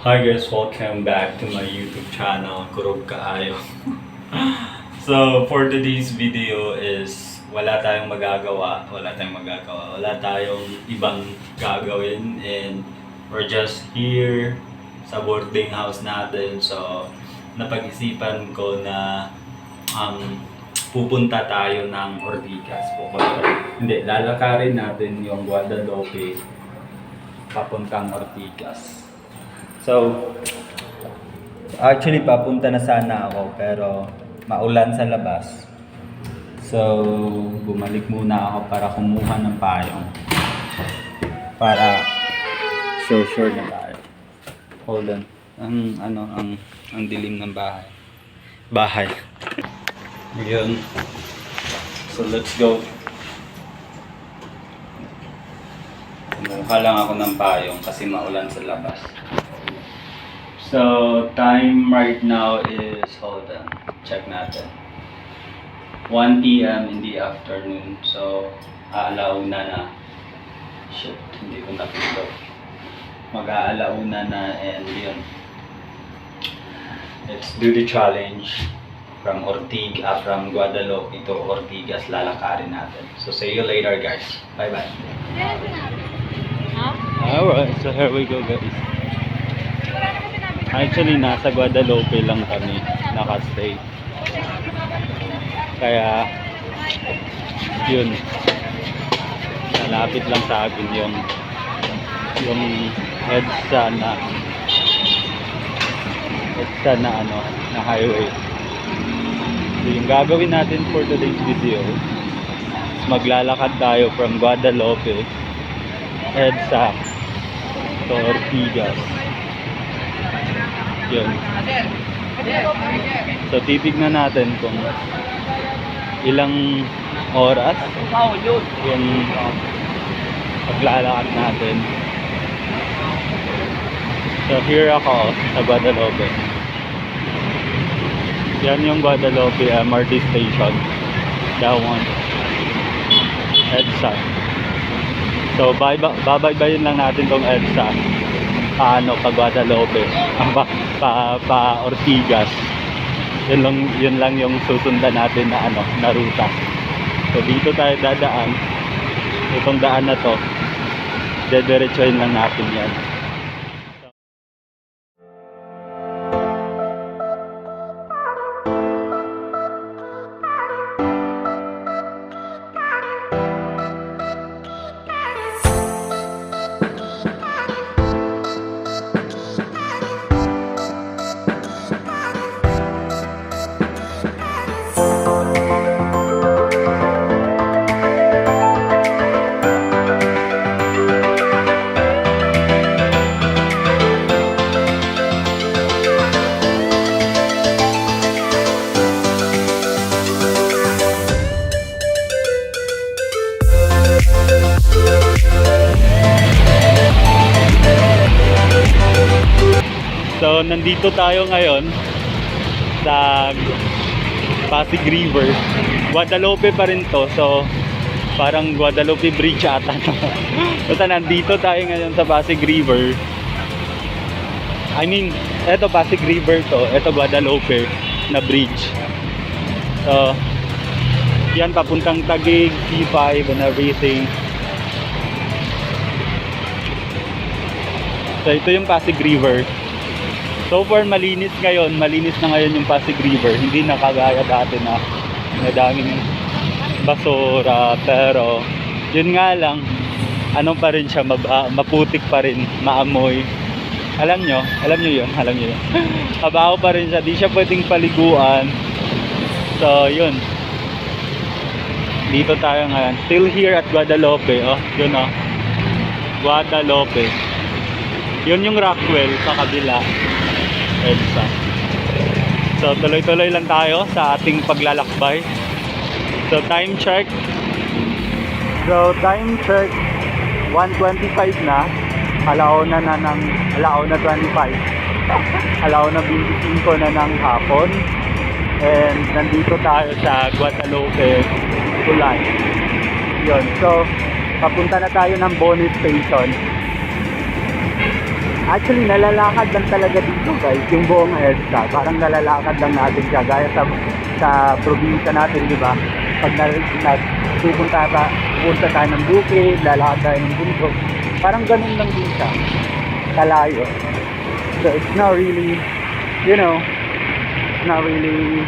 Hi guys, welcome back to my YouTube channel, Kurog Kaayo. So, for today's video is wala tayong magagawa, wala tayong magagawa, wala tayong ibang gagawin and we're just here sa boarding house natin. So, napag-isipan ko na pupunta tayo ng Ortigas. Pupunta. Hindi, lalakarin natin yung Guadalupe papuntang Ortigas. So, actually papunta na sana ako pero maulan sa labas. So, bumalik muna ako para kumuha ng payong. Para sure sure na tayo. Hold on. Ang ano, ang dilim ng bahay. Bahay. Ayun. So, let's go. Kumuha lang ako ng payong kasi maulan sa labas. So, time right now is, hold on, check natin. 1 p.m. in the afternoon. So, aalauna na. Shit, hindi ko napindot. Mag-aalauna na and yun. Let's do the challenge from from Guadalupe to Ortigas, lalakarin natin. So, see you later, guys. Bye-bye. Ha? Alright, so here we go, guys. Actually, nasa Guadalupe lang kami nakastay. Kaya, yun. Malapit lang sa akin yung EDSA na ano, na highway. So, yung gagawin natin for today's video is maglalakad tayo from Guadalupe, EDSA to Ortigas. Yun. So titignan natin kung ilang oras yung paglalakad natin. So here ako sa Guadalupe. Yan yung Guadalupe MRT station. That one. EDSA. So babaybayin lang natin tong EDSA. Paano pa Guadalupe? Pa Ortigas. Yun lang yung susundan natin na ano, na ruta. So dito tayo dadaan. Itong daan na to. Dediretsuhin lang natin yan. So, nandito tayo ngayon sa Pasig River. Guadalupe pa rin to. So, parang Guadalupe Bridge ata to. Basta nandito tayo ngayon sa Pasig River. I mean, eto Pasig River to. Eto Guadalupe na bridge. So, yan papuntang Taguig, C5 and everything. So, ito yung Pasig River. So far, malinis ngayon. Malinis na ngayon yung Pasig River. Hindi na kagaya dati na madaming basura. Pero, yun nga lang, ano pa rin siya, maputik pa rin, maamoy. Alam nyo yun, alam nyo yun. Mabaho pa rin siya, di siya pwedeng paliguan. So, yun. Dito tayo ngayon. Still here at Guadalupe. Oh, yun oh. Guadalupe. Yun yung Rockwell sa kabila. EDSA. So, tuloy-tuloy lang tayo sa ating paglalakbay. So, time check. So, time check. 1:25 na. Alauna na ng alauna 25. Alauna 25 na ng hapon. And nandito tayo sa Guadalupe, Tulay. Yun. So, papunta na tayo ng Boni Station. Actually, nalalakad lang talaga dito, guys, yung buong EDSA. Parang nalalakad lang natin siya. Gaya sa probinsya natin, di ba? Pag pupunta tayo ng bukid, lalakad tayo ng bundok. Parang ganun lang din siya. Kalayo. So, it's not really, it's not really,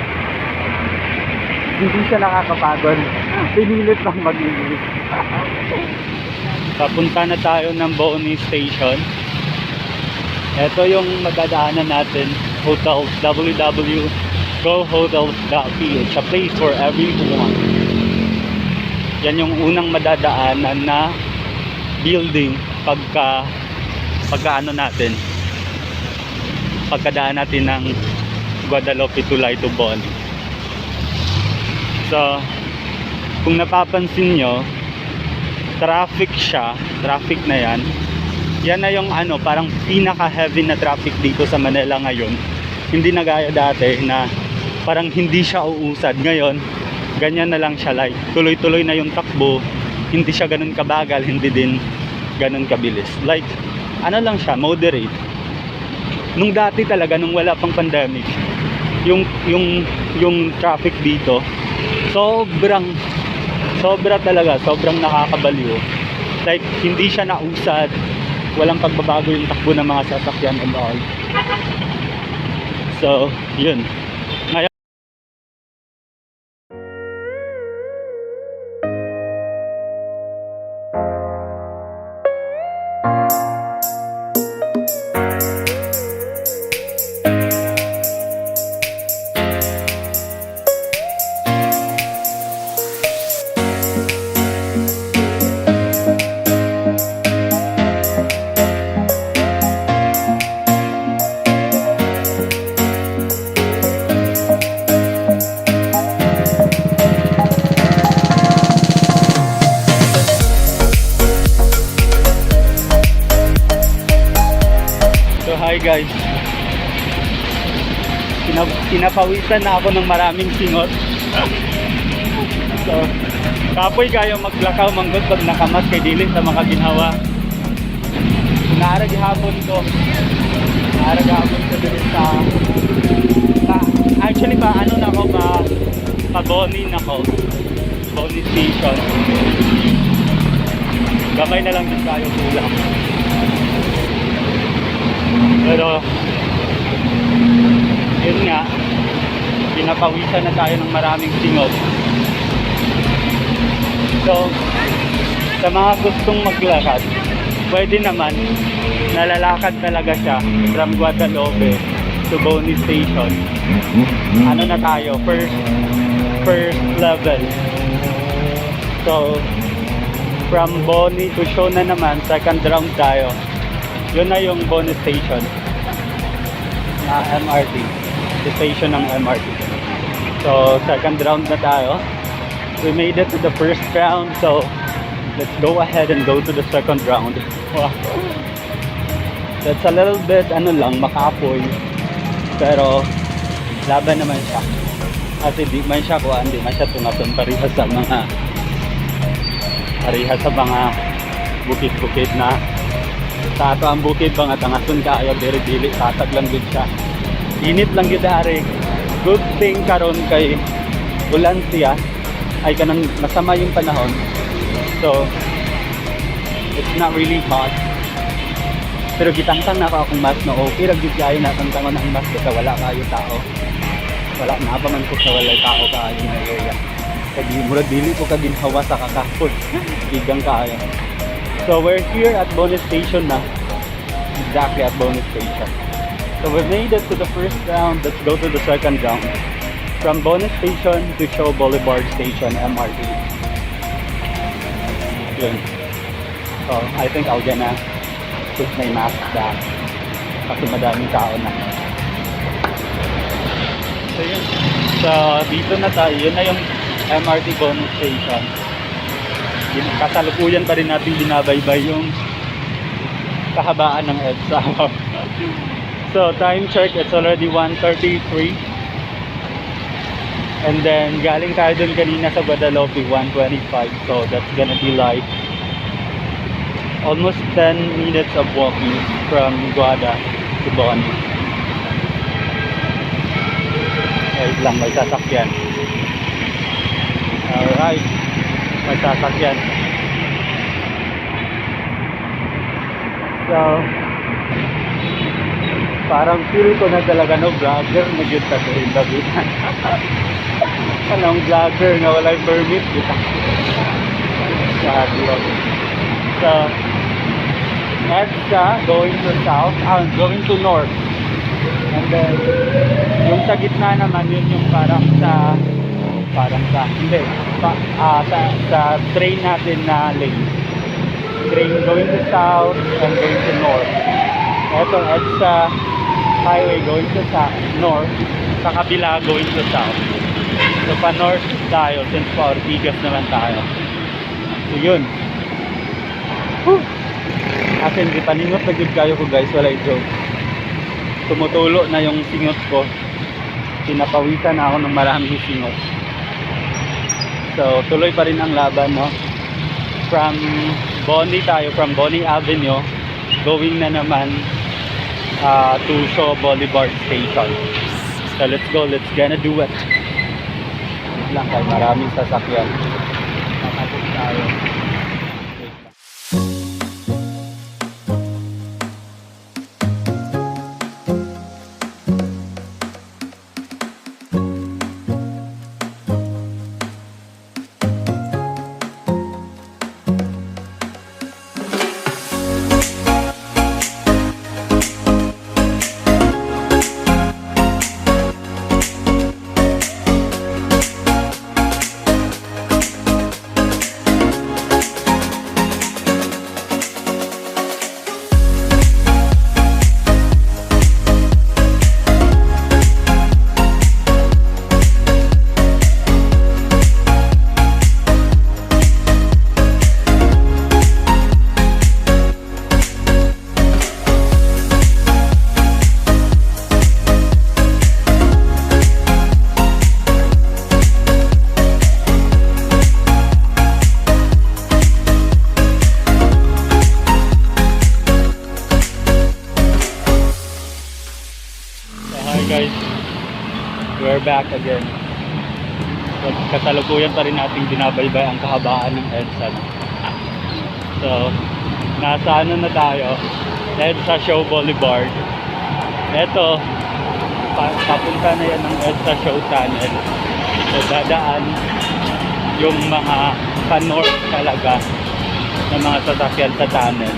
hindi siya nakakapagod. Pinilit lang mag-English. Papunta na tayo ng Boni Station. Ito yung madadaanan natin, hotels, www.gohotels.ph, a place for everyone. Yan yung unang madadaanan na building pagka ano natin, pagkadaan natin ng Guadalupe Tulay to Boni. So, kung napapansin nyo, traffic siya, traffic na yan. Yan na yung ano, parang pinaka-heavy na traffic dito sa Manila ngayon. Hindi na gaya dati na parang hindi siya uusad. Ngayon, ganyan na lang siya, like tuloy-tuloy na yung takbo. Hindi siya ganun kabagal, hindi din ganun kabilis. Like, ano lang siya, moderate. Nung dati talaga, nung wala pang pandemic, yung traffic dito, sobrang sobra talaga, sobrang nakakabaliw. Like, hindi siya nausad, walang pagbabago yung takbo ng mga sasakyan and all. So, yun. Ngayon, so hi guys. Pinapawisan na ako ng maraming singot. So, kapoy kayo maglakaw manggod pag naka-mask kay dili sa makaginhawa. Naa ra gihapon ko. Naa ra gihapon ko diri sa actually pa ano na ako, pa Boni na ko. Boni Station. Gamay na lang din tayo kulang. Pero yun nga, pinapawisan na tayo ng maraming singot. So, sa mga gustong maglakad, pwede naman, nalalakad talaga siya from Guadalupe to Boni Station. Ano na tayo, first level. So, from Boni to Shaw na naman, second round tayo. Yun na yung Boni Station na MRT. The station ng MRT. So, second round na tayo. We made it to the first round, so let's go ahead and go to the second round. Wow. That's a little bit, ano lang, makapoy. Pero, laban naman siya. Kasi di man siya kuan, di man siya tungaton parehas sa mga bukid-bukid na sa ato ang bukid ba nga tangason kaayo, diri dili, tatag lang gid siya. Init lang gid ari. Good thing karon kay ulan siya, ay kanang masama yung panahon, so it's not really hot, pero gitangtang na ako akong mask, no? Okay ra gyud kaayo na tangtangon ang mask kasi wala kaayo tao, wala na pa man ko sa walay tao kaayo na area kay murag dili ko kaginhawa sa kakapoy, igang kaayo. So we're here at Boni Station na, exactly at Boni Station. So we made it to the first round. Let's go to the second round, from Boni Station to Shaw Boulevard Station MRT. Yun. So I think I'll gonna put my mask back kasi madaming tao na. So yun. So dito na tayo. Yun na yung MRT Boni Station. Yun, kasalukuyan pa rin natin binabaybay yung kahabaan ng EDSA. So time check, it's already 1:33. And then galing tayo dun kanina sa Guadalupe 1:25. So that's gonna be like Almost 10 minutes of walking from Guada to Boni. Wait lang, may sasakyan. Alright, may sasakyan. So, parang feel ko na talaga, no, vlogger na gyud ta sa gabi. Kanang vlogger nga walay permit kita. Sa. So, EDSA going to south, ah, going to north. And then, yung sa gitna naman, yun yung parang sa, hindi, sa train natin na lane. Train going to south and going to north. Ito, EDSA highway going to sa north, sa kabila going to south. So, pa north tayo since pa Ortigas naman tayo. So, yun. Whew! As in, di paningot na gyud kayo ko, guys, walay joke. Tumutulo na yung singot ko. Pinapawisan na ako ng maraming singot. So, tuloy pa rin ang laban, no? From Boni tayo, from Boni Avenue, going na naman to Shaw Boulevard Station. So, let's go. Let's gonna do it. Wait lang, kay maraming sasakyan. Nakabot tayo. Wait lang. So, hi guys, we're back again. So, kasalukuyan pa rin nating binabaybay ang kahabaan ng EDSA, no? So, nasa ano na tayo? EDSA Shaw Boulevard. Ito, papunta na yan ng EDSA Shaw Tunnel. So, dadaan yung mga pa-north talaga ng mga sasakyan sa tunnel.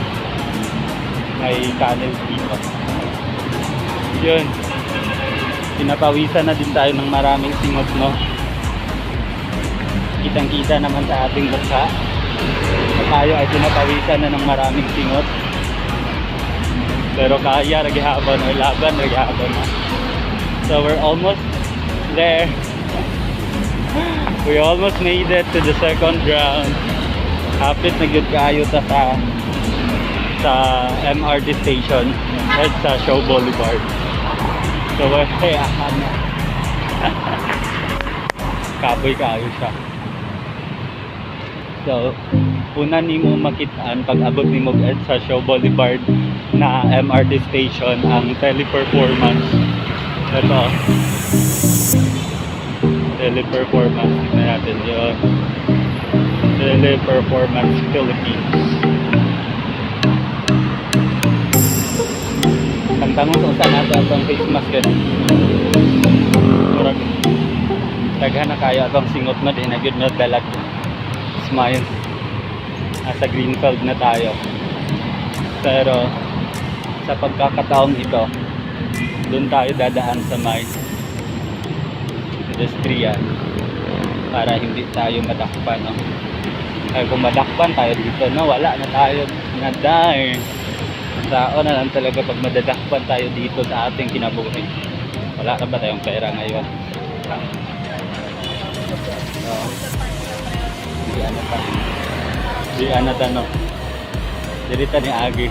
May tunnel dito. Yun. Pinapawisan na din tayo ng maraming singot, no? Kitang-kita naman sa ating mukha na tayo ay pinapawisan na ng maraming singot. Pero kaya, ra gihapon, or laban, ra gihapon na. So we're almost there. We almost made it to the second round. Hapit na gyud kaayo ta sa MRT station at sa Shaw Boulevard. So, eh, na. Kapoy kaayo siya. So, una nimo makitaan pag abot nimo sa Shaw Boulevard na MRT station, ang Teleperformance. Ito. Teleperformance. Tignan natin yun. Teleperformance Philippines. Tangtangon sa usa nato atong face mask gani. Murag daghan na kayo atong singot na di na gyud na dalag. Smile. Nasa Greenfield na tayo. Pero sa pagkakataong ito, doon tayo dadaan sa may pedestrian para hindi tayo madakpan, no? Kaya kung madakpan tayo dito, no, wala na tayo na die. Tao na lang talaga pag madadakpan tayo dito sa ating kinabuhi. Wala na ba tayong pera ngayon? So, di ano pa. Di ano ta, no. Diri ta ni Agi.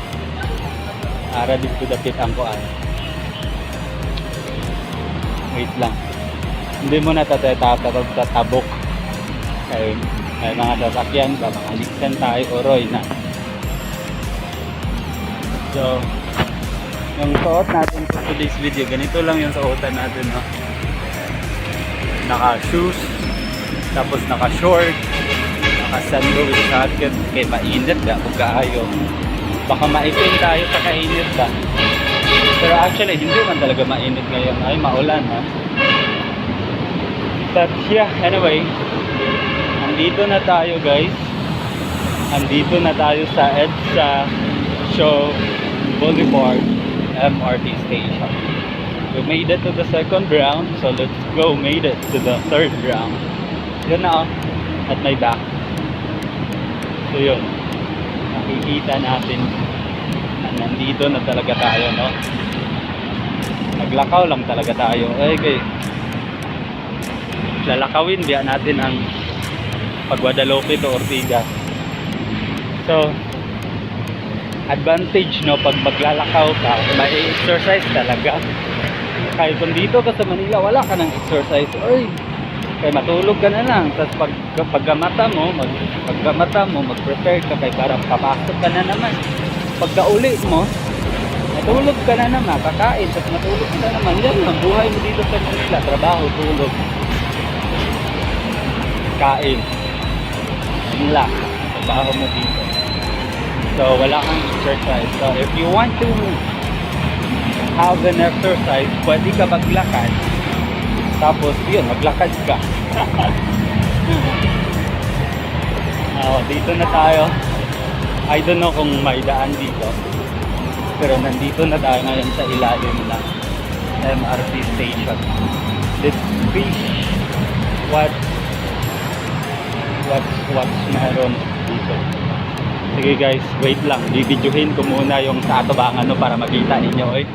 Ara dito dapit ang kuan. Wait lang. Hindi mo na tatabok. Kay may mga sasakyan ba, mga aliksan tayo, oroy na. So, yung suot natin for today's video, ganito lang yung suotan natin, no? Naka shoes, tapos naka short, naka sando with jacket, kay mainit ba, kung kaayo. Baka maitim tayo sa kainit ba. Pero actually, hindi man talaga mainit ngayon. Ay, maulan ha. But yeah, anyway, andito na tayo, guys. Andito na tayo sa EDSA Shaw Boulevard MRT Station. We made it to the second round, so let's go made it to the third round. Yun na oh, at my back. So yun, nakikita natin na nandito na talaga tayo, no? Naglakaw lang talaga tayo. Ay, kay lalakawin biya natin ang pag Guadalupe to Ortigas. So, advantage, no, pag maglalakaw ka, may exercise talaga. Kahit kung dito ka sa Manila, wala ka ng exercise. Oy, kay matulog ka na lang. Tapos pagkamata mo, mag-prepare ka kay para papasok ka na naman. Pagka-uli mo, matulog ka na naman, kakain, tapos matulog ka na naman. Yan ang buhay mo dito sa Manila. Trabaho, tulog, kain. Yun lang. Trabaho mo dito. So, wala kang exercise. So, if you want to have an exercise, pwede ka maglakad. Tapos, yun, maglakad ka. Oh, dito na tayo. I don't know kung may daan dito. Pero nandito na tayo ngayon sa ilalim ng MRT station. Let's fish what's meron dito. Sige guys, wait lang. Bibidyohin ko muna yung sa atubangan, no, para makita ninyo. Oy.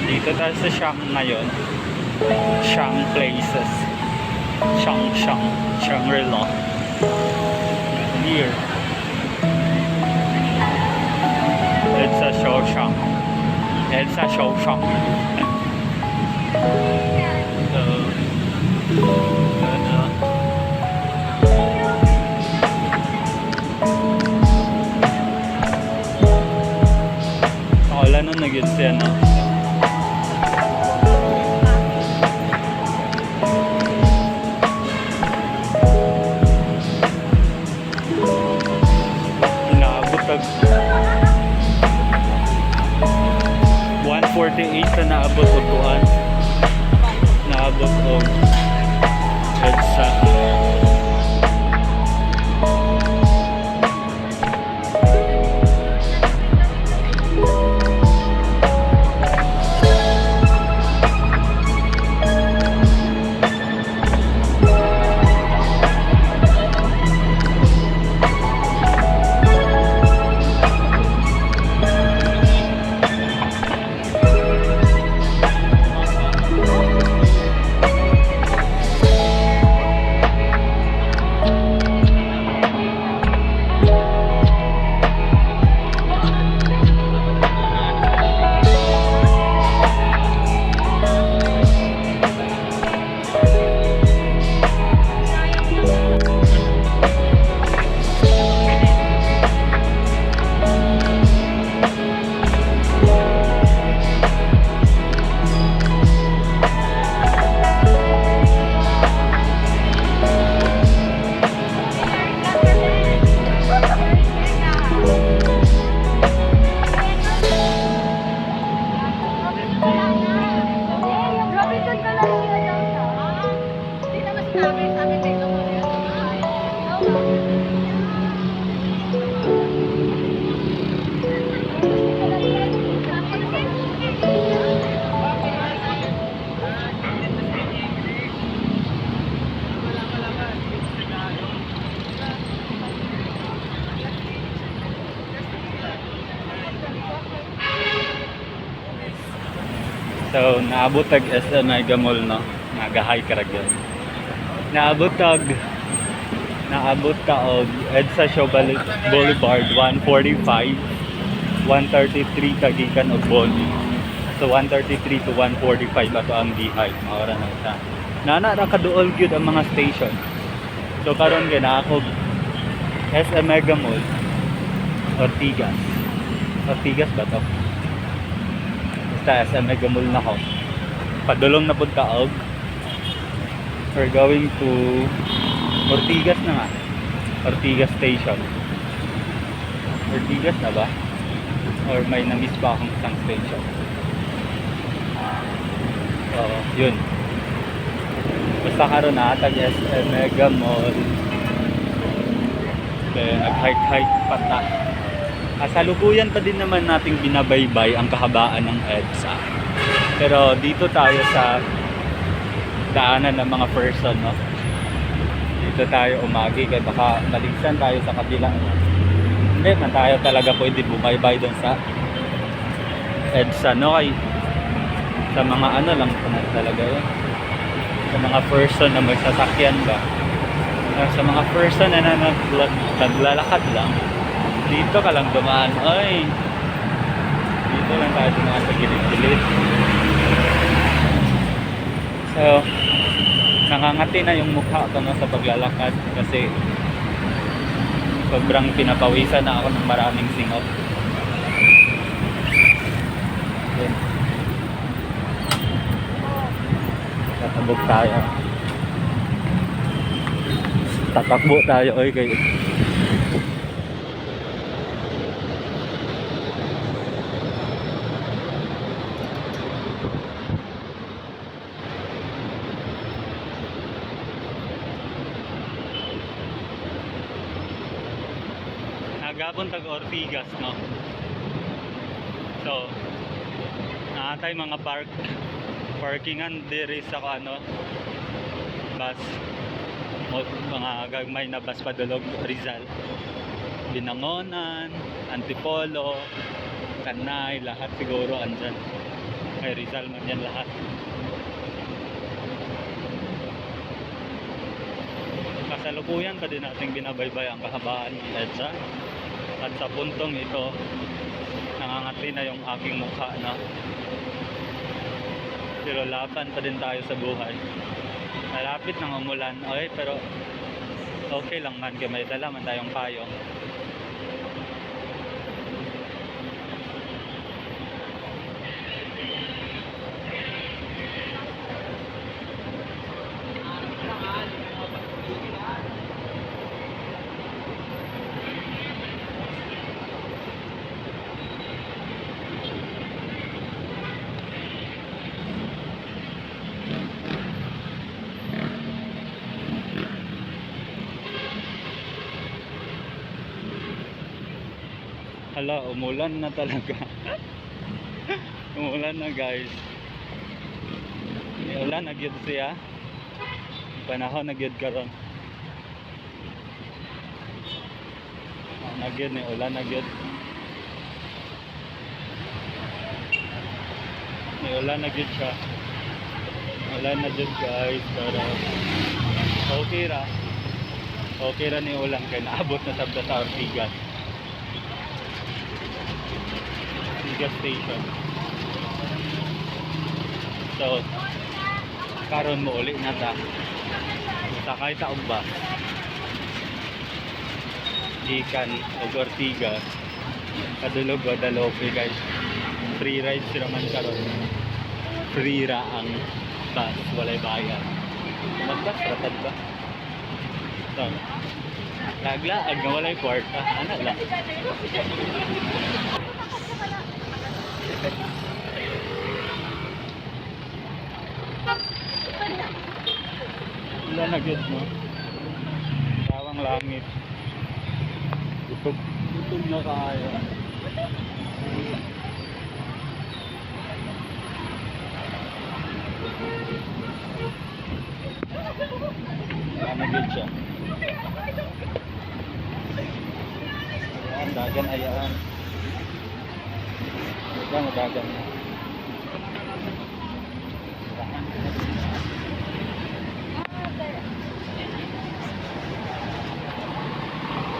Dito tayo sa Shang ngayon. Shang Places. Shang Shang. Shangri-La. Here. EDSA Shawshank. EDSA Shawshank. So, ano, wala na nagyud siya, no? Inaabot ag naabot og kuan. Naabot og EDSA. Robinson Columbia daw siya. Hindi naman sinabi sa amin dito mo. So, naabot tag SM Mega Mall, no? Nagahay ka ra gyud. Naabot tag naabot ka og EDSA Shaw Boulevard 145, 133 ka gikan og Boni. So 133 to 145 ato ang gihay. Maora na siya. Nana ra kaduol gyud ang mga station. So karon kay naa ako SM Mega Mall, Ortigas. Ortigas ba to? Basta SM Mega Mall na ako. Padulong na pud ka og we're going to Ortigas na nga. Ortigas Station. Ortigas na ba? Or may na-miss pa akong isang station? So, yun. Basta karon na tag SM Mega Mall. Then, nag-hike-hike pa ta. Kasalukuyan pa din naman nating binabaybay ang kahabaan ng EDSA. Pero dito tayo sa daanan ng mga person, no? Dito tayo umagi kaya baka maligsan tayo sa kabila. Hindi man tayo talaga pwede bumaybay doon sa EDSA, no? Kay sa mga ano lang talaga yun. Sa mga person na may sasakyan ba. Sa mga person na naglalakad lang, dito ka lang dumaan. Ay, dito lang tayo dumaan sa gilid-gilid. So, nangangati na yung mukha ko, no, sa paglalakad kasi sobrang pinapawisan na ako ng maraming singot. Yun. Tatabog tayo. Tatakbo tayo. Oy, kay Nagapon tag Ortigas, no? So, naatay mga parkingan diri sa ano bus o mga gagmay na bus padulog Rizal, Binangonan, Antipolo, Tanay, lahat siguro andyan. Kay Rizal man yan lahat. Kasalukuyan pa din nating binabaybay ang kahabaan ng EDSA at sa puntong ito, nangangati na yung aking mukha na, pero laban pa din tayo sa buhay. Malapit nang umulan, okay, pero okay lang man kay may dala man tayong payong. Hala, umulan na talaga. Umulan na, guys. Ulan na gyud siya. Panahon na gyud karon. Ah, na gyud ni ulan na gyud. Ni ulan na gyud siya. Ulan na gyud, guys, pero okay ra. Okay ra ni ulan kay naabot na sabta sa Ortigas. Ortigas Station. So, karon mo uli na ta. Sakay ta og bus. Gikan og Ortigas. Padulong Guadalupe, guys. Free ride sila man karon. Free ra ang bus, walay bayad. Magbus ra tad ba? So, laglaag nga walay kwarta, ana lang. Wala na gyud, no. Tawang langit. Gutom, gutom na kaayo. Wala na gyud siya. Ayaan, dagan ayaan. Dagan, dagan na. Dagan na.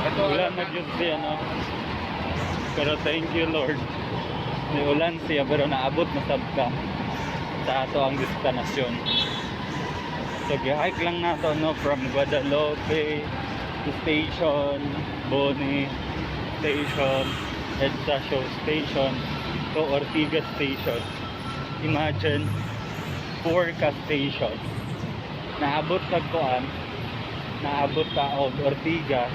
Ito, Ulan na gyud siya, no? Pero thank you, Lord. May ulan siya pero naabot na sab ka sa ato ang destinasyon. So gi-hike lang nato, no, from Guadalupe Station, Boni Station, EDSA Shaw Station to Ortigas Station. Imagine, 4 ka station. Naabot kag kuan, naabot ka og Ortigas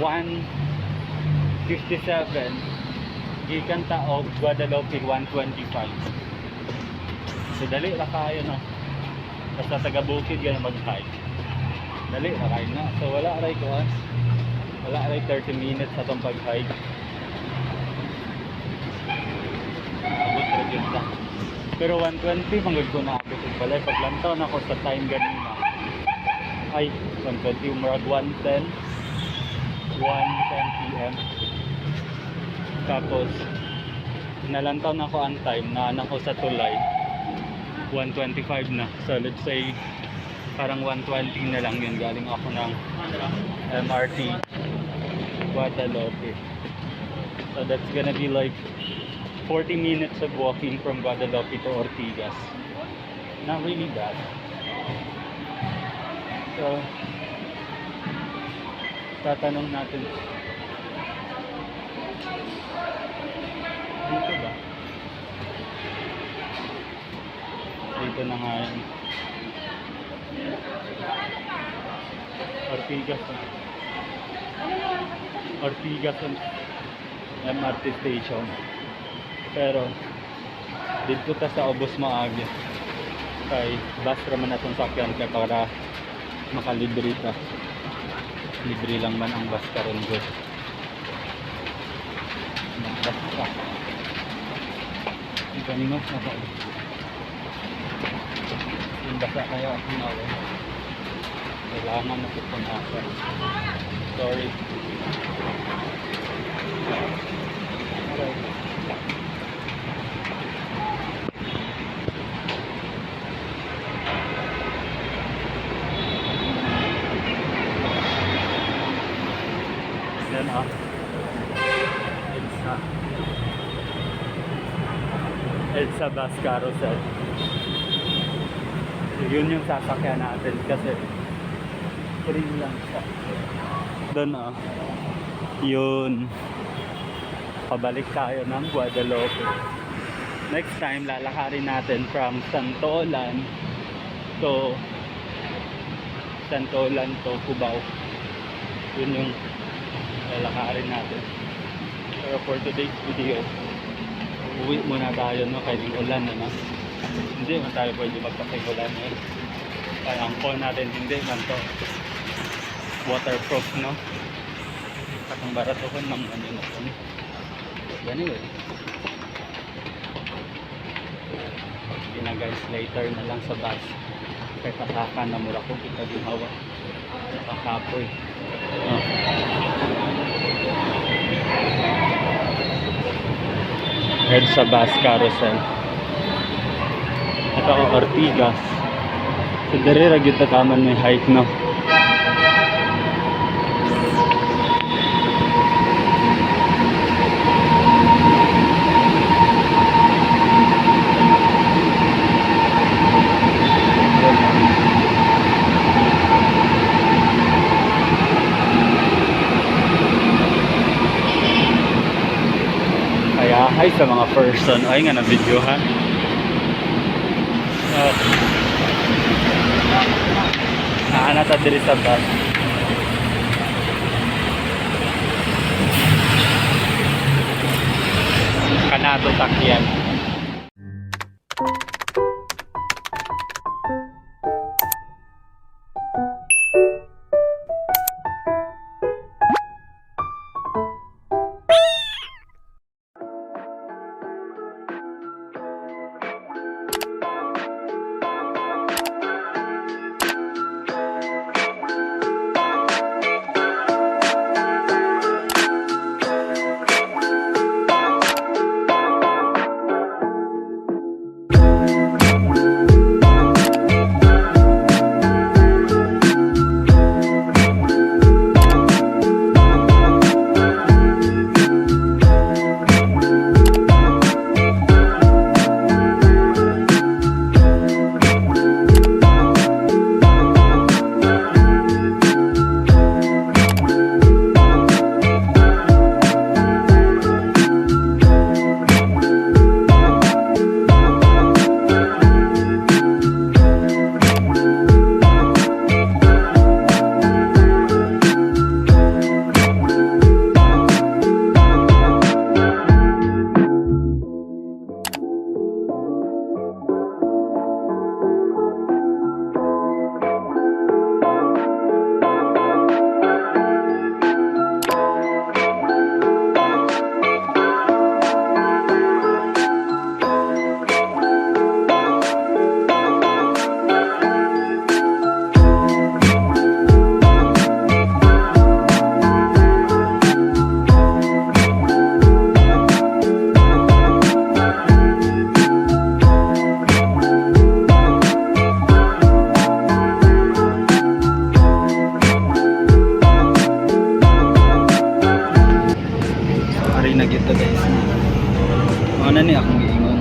1:57, gikan ta og Guadalupe 1:25. So dali ra kaayo, no, basta taga bukid ka na mag-hike, dali ra kaayo na. So wala ray kuan, wala ray 30 minutes atong pag-hike, abot ra gyud ta. Pero 1:20 man gud ko naabot og balay. Paglantaw na ko sa time ganina ay 1:20, murag 1:10, 1:10 p.m. Tapos nalantaw na ko ang time na ako sa tulay, 1:25 na. So let's say parang 1:20 na lang yun, galing ako ng MRT Guadalupe. So that's gonna be like 40 minutes of walking from Guadalupe to Ortigas. Not really bad. So tatanong natin dito ba? Dito na nga yun. Ortigas na. Ortigas ang MRT station. Pero dito ta sa ubos maagi. Kay bus ra man atong sakyan kay para makalibre ta. Libre lang man ang bus karon gud. Bus ka. Ang kanino na ba? Yung basa kayo ako na. Kailangan na pupunasan. Sorry. Alright. Yan ah. EDSA. EDSA Bus Carousel. So, yun yung sasakyan natin kasi free lang siya. Doon ah. Yun. Pabalik tayo ng Guadalupe. Next time, lalakarin natin from Santolan to Cubao. Yun yung lalakarin natin. Pero for today's video, uwi muna tayo, no, kahit yung ulan, ano. Hindi man tayo pwede magpakigulan eh. Kaya ang phone natin hindi man to waterproof, no. Katong baratohon mang ano na kami. Anyway. Hindi na guys, later na lang sa bus. Kay pasaka na mura ko kita ginhawa. Nakakapoy. Oh. Head sa bus carousel. Ito ako Ortigas. So dere ra gyud ta taman may hike, no. Kaya hi sa mga person ay nga na video ha. Oh. Naa na ta diri sa bus. Kanato sakyan. So ari na gyud to, guys. Mao na ni akong giingon.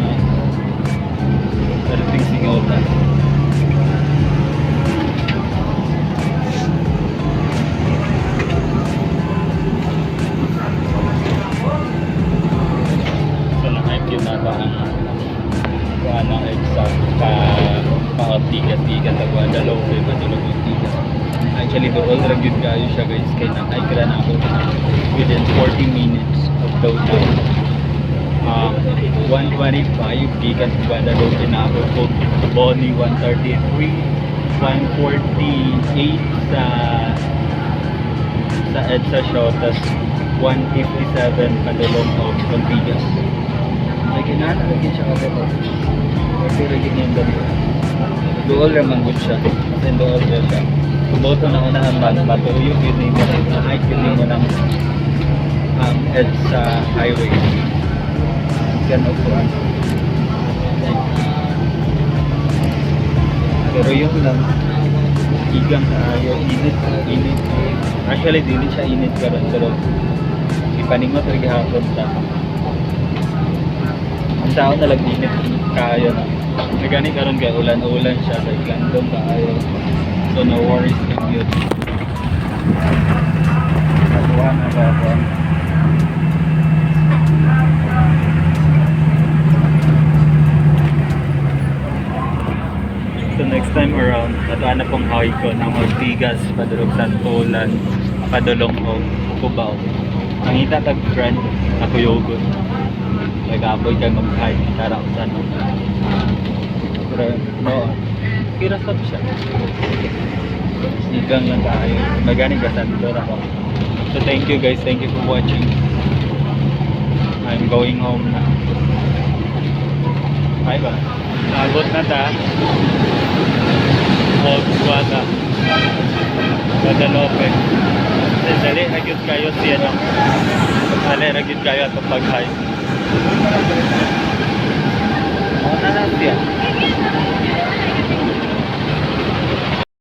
Ah. Pero ting singaw ta. So na-hype yun na ba ang kung ano exact pa pa-tiga-tiga sa Guadalupe, Padulong Ortigas. Actually, dool ra gyud kayo siya guys, kay na-hike ra na ako within 40 minutes of the time. 125 gikas Guadalupe na ako po. Bonnie 133, 148 sa EDSA show, tas 157 padulong og Ortigas. Ay, kinahanglan lagi siya ka. Pwede lagi niyang dali. Duol ra man gud siya. As in, duol ra siya. Boto na unahan man, matuyog yun nimo, na-hike yun nimo ng EDSA highway. Yan o kuan. Pero yun lang, igang kaayo, init, init. Actually, dili siya init karon pero ipaningot ra gihapon ta. Ang tao na lang init kaayo na. Nagani karon kay ulan-ulan siya kay landong kaayo. So no worries kay yun. Nakuha na ba ako? So next time around, ato na pong hike ko ng Ortigas, padulong Santolan, padulong og Cubao. Ang ita tag friend, ako yogon. Nag-apoy kay mag-hike, tara usan. Pero no, kira sab siya. Nigang lang tayo. Magani ka sa ako. So thank you, guys. Thank you for watching. I'm going home na. Ay ba? Abot na ta. Og Guadalupe. Dali ra gyud kayo siya, no. Dali ra gyud kayo atong pag-hi. Mao na lang siya.